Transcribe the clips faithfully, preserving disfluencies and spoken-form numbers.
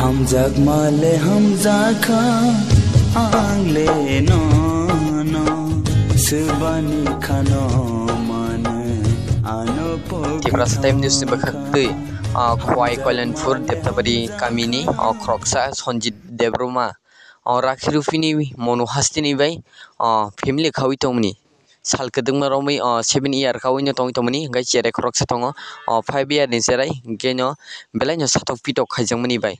Hamjakma le hamjakha, ang le nono swbani khano mano, ano pogwi Tiprasa Time News ni bwkhak twi, ah, Khowai Koilanpur Deptabari kamini, ah, khoroksa Sanjit Debbarma, ah, Rakhi Rupini Monu hasteni bai, ah, family khaui tongmani. Sal kwdwkma romwi, o, seven year khaui no tongwi tongmani, hwnkhe cherai khoroksa tongo, o, five year ni cherai, hwnkhe no belai no satok pitok khaijakmani bai.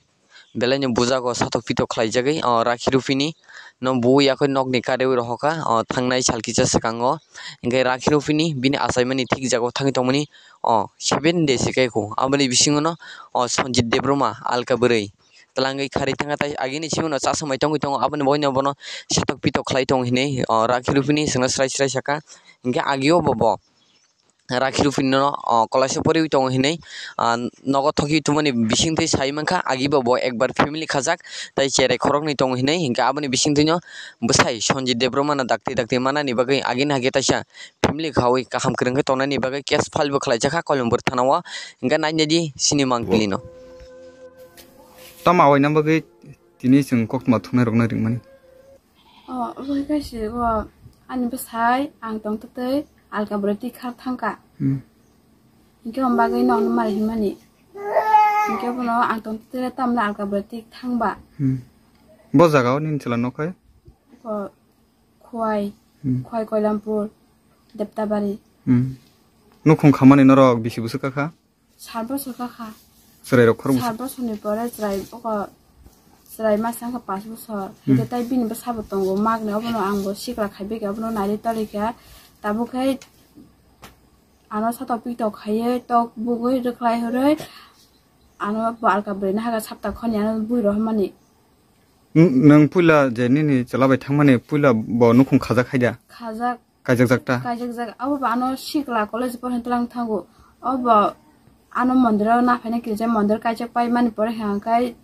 Belai no bujago satok pitok khlaijagwi, o, Rakhi Rupini no buwi yakwi nokni karewi rohorkha, o, thangnai sal kisa swkango. Hwnkhe Rakhi Rupini bini achaimani thik jago thangwi tongmani, o, seven days se kaikhu. Aboni bisingo no, o, Sanjit Debbarma alka bwrwi. Twlangwi kharwi thangkha, tai agini simi no chasumai tongwi tongo, aboni bagwi no bono satok pitok khlai tongo hinwi, o, Rakhi Rupini chwngno srai srai sakha. Hinkhe agio bo bo Rakhi Rupini no, o, kolaisa poriwi tongo hinwi, ah, nogo thokwi tubumani bisingtwi sai mankha, agi bo bo ekbar family khajak, tai cherai khoroknwi tongo hinwi, hinkhe aboni bisingtwi no bwsai Sanjit Debbarma no dakti dakti manani bagwi agini hake taisa family khaui kaham kwrwng khe tongnani bagwi case file bo khlaijakha Koilanpur thana o, hinkhe nainadi sini mangpili no. Tamo awaina bagwi tini chwng koktwma thumnairokno ringmani? O, obo khe se o ani bwsai ang tongtwtwi alka bwrwi twi khar thangkha. Hmm. Hinkhe omo bagwi nokno mari himani. Hinkhe bono ang tongtwtwi tamni alka bwrwi twi thangba. Hmm. Bo jagao nini chwla nok hai? O, Khowai, Hmm. Khowai Koilanpur, Deptabari. Hmm. Nukhung khamani norok bisi bwswk kha? Sat bosor kha kha. Chwrairok khorok bwswk? Sat bosorni pore chwrai oko chwrai masa wngkha panch bosor. Hmm. Hinkhe tai bini bwsabo tongo, magni obono ang bo sikla khaibai khe obono naidi toli kha. Tabuk khe ano satok pitok khaiwi tok bugwi rwkhlai hwrwi ano bo alka bwrwini haga sapta khoni ano bui rohormani. N-, nwng puila je nini chwla bai thangmani puila bo nukhung khajak hai da? Khajak. Kaijakjak ta? Kaijakjak. Abo ba ano sikla college porhini twlang thango. Obo ano mondir o naphaina kirijak, mondir kaijak paimani pore hwnka khe,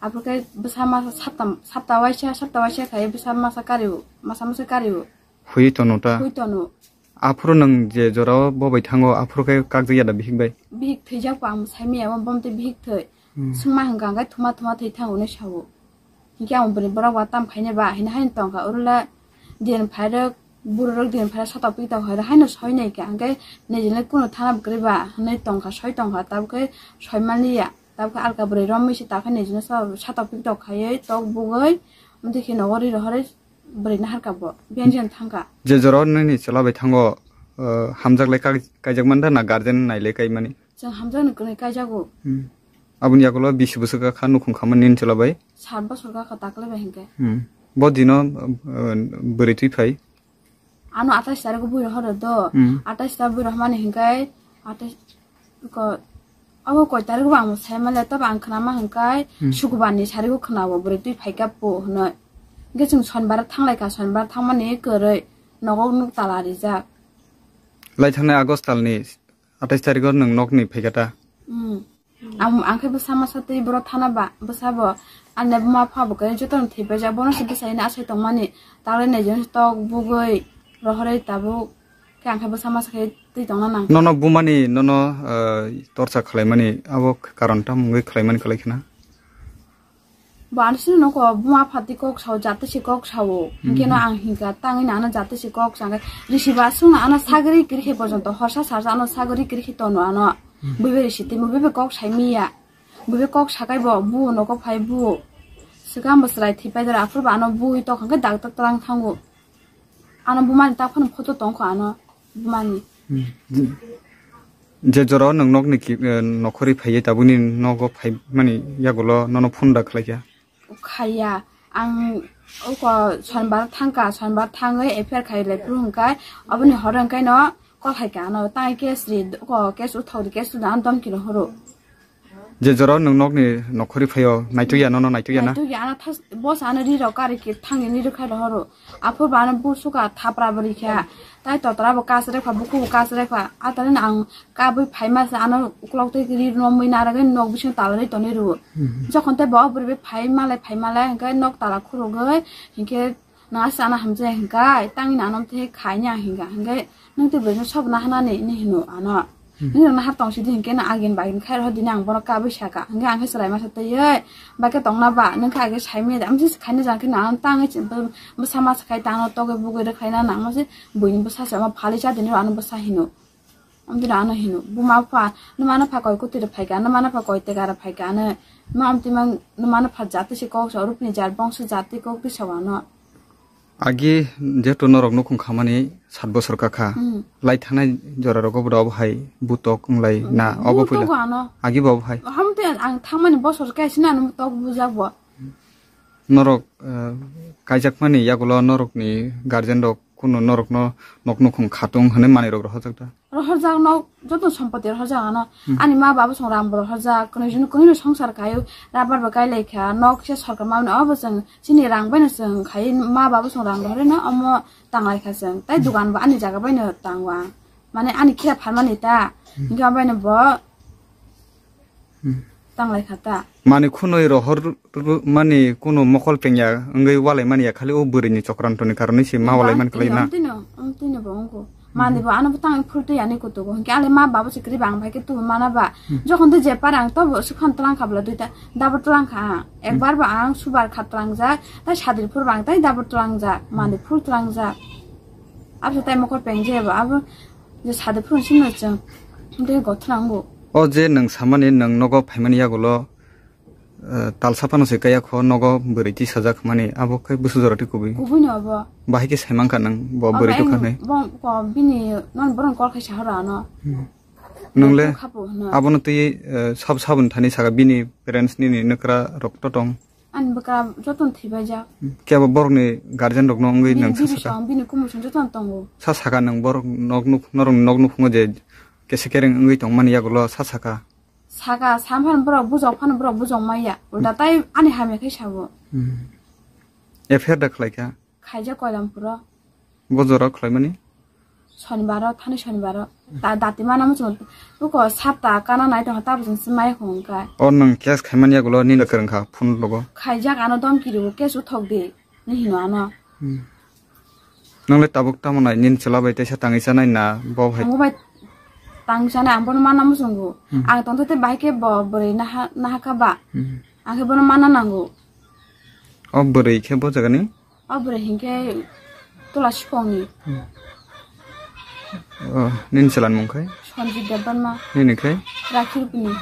aphuru khe bwsa masa sapta, sapta waisa, sapta waisa khai bwsa masa kario, masa masa kario. Hui tono ta? Hui tono. Aphuru nwng je jora o bo bai thango, aphuru khe kakjak ya da bihik bai? Bihik thwijak bo ang sai manya, bo, bo tei bihik thwi. Hmm. Swngma hwnka hwnkhe thuma thuma thwi thango hinwi sao. Hinkhe ang bwrwi borok ba tam khainai ba hinwi haino tongkha, oro le din phairok, bururok din phairok satok pitok khairok haino soi nai kha, hinkhe nijini kunu thana bwkrwi ba hinwi tongkha, soi tongkha, tabukhe soi manliya, tabukhe alka bwrwi romwi se takhe nijini sa-, satok pitok khaiwi tok bugwi, amtwi khe nogo ri rohorwi bwrwi naharkha bo, biyang jani thangkha. Je jora o nini chwla bai thango, uh, hamjak lai kai-, kaijak manda na guardian nai lai kaimani? Chwng hamjakni kwrwi kaijago. Hmm. Aboni yagulo bisi bwswk kha nukhung khamani nini chwla bai? Sat bosor kha kha takle bai hinkhe. Hmm. Bo dino, uh, bwrwi twi phai? Ano atais tarigo bui rohoro do. Hmm. Atais ta bui rohmani hinkhe, atais ko, abo koi tarigo bo ang sai male, tobo ang khwnama hinkhe, Hmm. Sukubarni sarigo khwnao bwrwi twi phaikha po hwnwi. Hinkhe chwng sonbar thanglai kha, sonbar thangmani kwrwi nogo nuk tala rijak. Lai thangnai August talni atais tarigo nwng nokni phaikha ta? Hmm. Ang, ang khe bwsa masa twi borok thana ba, bwsa bo ani buma pha bo khe jotono thwi paijak, bono se bwsai hwnwi asai tongmani, takle nai jani tok bugwi rohorwi tabuk khe ang khe bwsa masa khe twi tongna nang. Nono bumani, nono, eh, torcha khlaimani abo karon tamo wngwi khlaimani kwlai khna? Bo ano sini noko buma phatwi kok sao, jatwi se kok sao. Hinkhe no Hmm. ang hinkha, tangwi no ano jatwi se kok sa, hinkhe risi ba sung no ano sagri kirikhe porjonto, horsa sarsa ano sagri kirikhe tono ano. Hmm. Buibai risi twi, buibai kok sai miya. Buibai kok sakai bo, bu noko phai bu. Swkang bo chwrai thwi pai dara, aphuru bo ano bui tokha, hinkhe doctor twlang thango. Ano bumani ta phano photo tongkha ano bumani. Hmm. Je jora o nwng nokni ki, eh, nokhorwi phaiwi tabukni nogo phaimani yagulo nono phone da khlaikha? Khaiya. Ang oko sonbar thangkha, sonbar thangwi F I R khai lai phuru hwnkhe aboni horo hwnkhe no call khaikha ano, tai case ri, oko case uthok ri, case uda ano domki rohoro. Je jora o nwng nokni nokhorwi phaio, naitukya nono, naitukya na? Naitukya ano thas-, boss ano ri rok kari khe thangwi ni rwkha rohoro. Aphuru bo ano bu suka thapra bo rikha. Tai totra bo kasre kha, buku bo kasre kha. Atani ang kabui phaima se ano uklok tei ri romwi narwgwi nok bisingo tala ri tonwi rwo. Mhm. Jokhon tei bo bwrwi bai phai malai, phai malai hwnkhe nok tala khurugwi hinkhe nang asa ano hamjai hwnkhe tangwi ano tei khaini ang hinka. Hinkhe nwng tei bwrwi no sobo nahanani hinwi hino ano. Hmm. Nini rok nahar tong sidi hinkhe na agin bagin khai rw dini ang bono kabui saka. Hinkhe ang khe chwrai masa twi, "Ei, bai khe tongna ba? Nwng khe age sai manya da." Ang se khaina jang khe na ang tang bwsa masa khai tangno togwi bugwi rw khlaina nangma se buini bwsa se omo phali cha dini rw ano bwsa hino. Amtwi rw ano hino. Buma pha, nw mano pha koi kutwi rw phaika, nw mano pha koi tega rw phaika, ano. Ma amtwi mang nw mano pha jati se kok sa, rupni jar bongso jati kok twi sa wano. Agi jehetu norok nukhung khamani sat bosor kakha. Hmm. Lai thangnai jora rogo bodo obo hai butok wnglai na obo puila. Butok ano. Agi bo obo hai. Hamte ang thangmani bosor khe sina ano tok bujak bo. Norok, eh, kaijakmani yagulo norokni guardian rok kunu norokno nok nukhung khatung hwnwi manwi rok rohorjak da? Rohorjak nok joto sompoti rohorjak ano. Hmm. Ani ma baba song ram bo rohorjak, kwnwi joni kwnwi no songsar kaio, rabar bo kai lai kha, nok kisa sorkar mamani obo chwng chini rang bai no chwng khai ma baba song rang rohorwi no omo tang lai kha chwng. Tai dugan bo ani jaga bai no tango ang. Mane ani kira pharmani ta. Hmm. Hinkhe obo bai no bo Hmm. Tang lai kha ta. Mani khunui rohor ru-, mani kunu mokol pengya wngwi walai mani ya, khali o bwrwi ni chokranto ni karon se ma walai mani kwlai na. Amtwino, amtwino bo wngkho. Mani bo ano bo tang phul twi ani kutugo. Hinkhe ale ma babo se kwrwi ba ang bai khe tubu mana ba. Hmm. Jokhon twi je para ang tobo swkhan tlang kha bwla duita dabor tlang kha ang. Hmm. Ekbar ba ang subar kha tlangjak, tai sadir phur ba ang tai dabor tlangjak, mani phul tlangjak. Abo se tai mokol pengje ba abo je sadir phur sino chwng. Tei gothra wngo. O je nwng samani nwng nogo phaimani yagulo, eh, talsa phano se kaya kho nogo bwrwi tisajak hwnmani, abo khe busu jora twi kubui. Kubui no abo. Bahai khe sai mankha nwng bo bwrwi tukha hinwi. Bo ko bini non borok call khai sa horo ano. Hmm. Nwng le khapo hwno. Abono twi, eh, sab sabun thani saka bini parents nini nwkra rok to tong. Ani bwkra jotono thwibaijak. Kebo borokni guardian rokno wngwi bini nwng sa saka? Bibisong, bini kumusong jotono tongo. Sa saka nwng borok nok nuk-, norokni nok nukhungo je kese kereng wngwi tongmani yagulo sa saka? Saka, sa phano borok bujok phano borok bujok maya. Ulta tai ani hamya khe sabo. Hmm. F I R da khlaikha? Khaijak Koilampuro. Bo jora khlaimani? Sonibaro, thani sonibaro. Ta dati mana muchung. Uko sapta kana nai tongkha, tabuk chwng se mai hwn kha. O nwng case khaimani yagulo nini kwrwng kha phone logo? Khaijak, ano domki rwo, case uthok di. Ni hino ano. Hmm. Nwng le tabuk tamo nai nini chwla bai teisa tangwi chanai na bo hai? Tamo bai tang chanai, ang bono mana muchungo. Hmm. Ang tongthote bahai khe bo bwrwi naha, naha kha ba. Hmm. Ang khe bono mana nango. O bwrwi khe bo jagani? O bwrwi hinkhe tola sipongni. Hmm. O, nini chwlani mung khai? Sanjit Debbarma. Nini khai? Rakhi Rupini.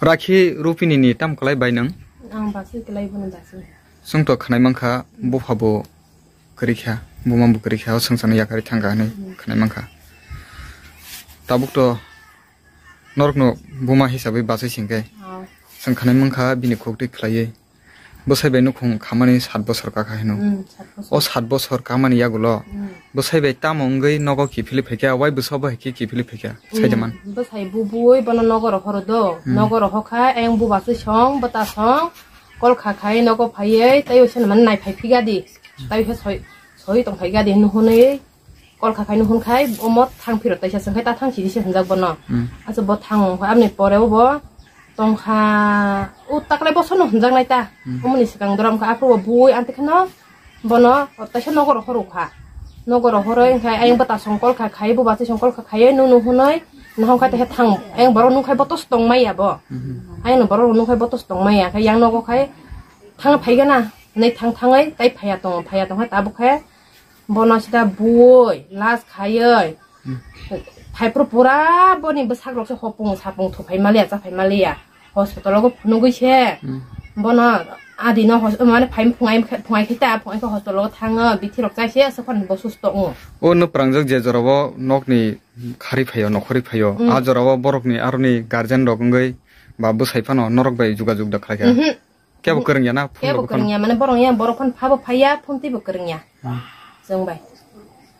Rakhi Rupini ni tam kwlai bai nwng? Ang basui kwlai bono basui. Chwng to khwnai mankha, bupha bo kwrwi kha, buma bo kwrwi kha, o swngcharno yakarwi thangkha hinwi khwnai mankha. Tabuk to norokno buma hisabwi bachai singkhe. Oh. Chwng khwnai mankha bini khuk twi khwlaiwi. Bwsai bai nukhung khamani sat bosor kakha hino. Hmm, sat bosor. O sat bosor kamani yagulo. Hmm. Bwsai bai tamo wngwi nogo kiphilwi phaikha, wai bwsa bo hai khe kiphilwi phaikha, hmm, saidaman. Bwsai bubui bono nogo rohoro do. Hmm. Nogo rohokha, ayang buba song, bwta song, kol kha khai nogo phaiwi, tei uaisa mani nai phai phigadi. Tei uaisa soi, soi tong phaigadi hwnwi. Kol kha khai nuhun khai omo thang phirot taisa chwng khai ta thang sidi se hwnjak bono. Hmm. Acha bo thang wng kha aboni pore o bo tong kha o taklai boso no hwnjak nai ta. Hmm. Omoni swkang dorom kha aphuru bo bui anti kheno bono taisa nogo rohor kha. Nogo rohoroi khai ayang bwta song kol kha khai buba song kol kha khai nu nuhunoi nahong khai taisa thang ayang borok nukhai botos tong maya bo. Hmm. Ayang no borok nukhai botos tong maya khai yang nogo khai thang phai gana nei thang thangai tai phaya tong phaya tong khai tabuk khai Bono sida bui, las khaioi. Hmm. Phaipro pura boni bwsak rok se hopung sapung thuphai maliya, chaphai maliya. Hospital o phunugui se. Hmm. Bono adi no hos-, mane phai phungai, phungai khita, phungai khe hospital o thango, bithi rok chai se, aswk phano bo susto wngo. O no prangjak je jora o nok ni khari phaio, nokhori phaio. Hmm. A jora o borok ni aroni guardian rok wngwi ba bwsai phano norok bai jugajug da khlai kha. Mhm. Kebo kwrwngya na phone rok phano? Kebo kwrwngya, mane borok ya, borok phano phabo phaiya, phone twibo kwrwngya. Hmm. Chwng bai.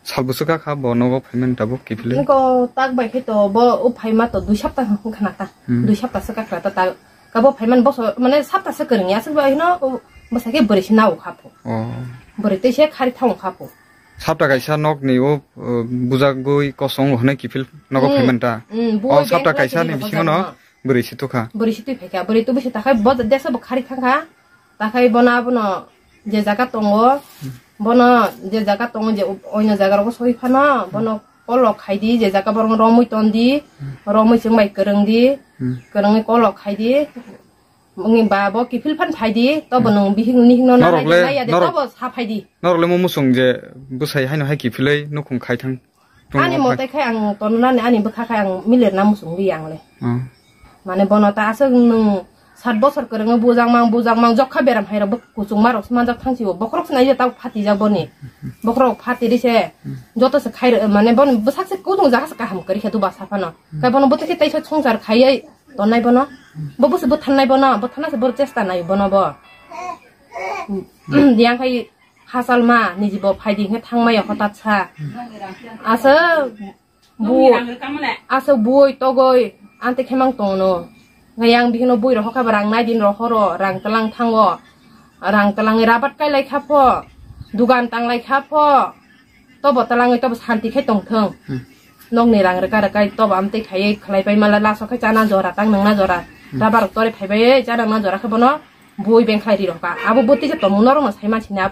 Sal bwswk kha bo nogo phaimani tabuk kiphilwi? Niko tak bai khe to bo o phaima to dui sapta wngkha na ta. Hmm. Dui sapta se kakra ta ta. Kabo phaimani boso, mane sapta se kwrwngya, aswk bai no o bwsai khe bwrwi se nao kha pho. Oh. Bwrwi tei se khari thang kha pho. Sapta kaisa nok ni o, uh, bujagwi kosong hwnwi kiphil nogo phaimani ta? Hmm, hmm, oh, sapta kaisa ni bisingo no? Bwrwi se tukha. Bwrwi se twi phaikha. Bwrwi twi bwsai takhai bo desa bo khari thangkha. Takhai bono abono je jaga tongo, bono je jaga tongo je oino jaga rogo soi phano, bono Kolok khai di, je jaga borok romwi ton di, romwi chwng bai kwrwng di, Hmm. kwrwngwi kolok khai di. Wngni ba bo kiphil phan phai di, to bo nwng bihik ni hino na Norok le, nai ya de, norok to bo sa phai di. Norok le mo musung je bwsai haino hai kiphilwi nukhung khai thang. Ani mote khai ang tongnani, ani bwkha khai ang milir na musung di ang le. Hmm. Mane bono ta aswk nwng sat bosor kwrwngwi bujak mang, bujak mang, jokha beram hai rok bo kuchuk ma rok se manjak thang si o. Bokhorok se nai je ta phati jak boni. Bokhorok phati ri se. Joto se khai, mane bon bwsak se kutung jaga se kaham kwrwi khe duba sa phano. Kai bono bwtwi se teisa songchar khaiwi tonnai bono. Bo bwswk bwtharnai bono, bwtharna se bo chesta nai bono bo. Yang khai hachal ma niji bo phai di hwnkhe thang maya hotat sa. Asa bu, asa bui togoi ante khemang tongno. Yang bihino bui rok hokha ba rang nai din rok horo, rang tlang thango. Rang tlang rabat kai lai kha pho, dugan tang lai kha pho. Tobo talangwi tobo santi khe tongthwng. Hmm. Nokni rang rwka rwkai tobo amtwi khaiwi khlai pai mala laso khe chana jora tang nangna jora. Hmm. Rabar rok tore phaibai chana nangna jora khe bono bui beng khlai ri rokha. Abo bwtwi khe tongmung norokno sai mansinai abo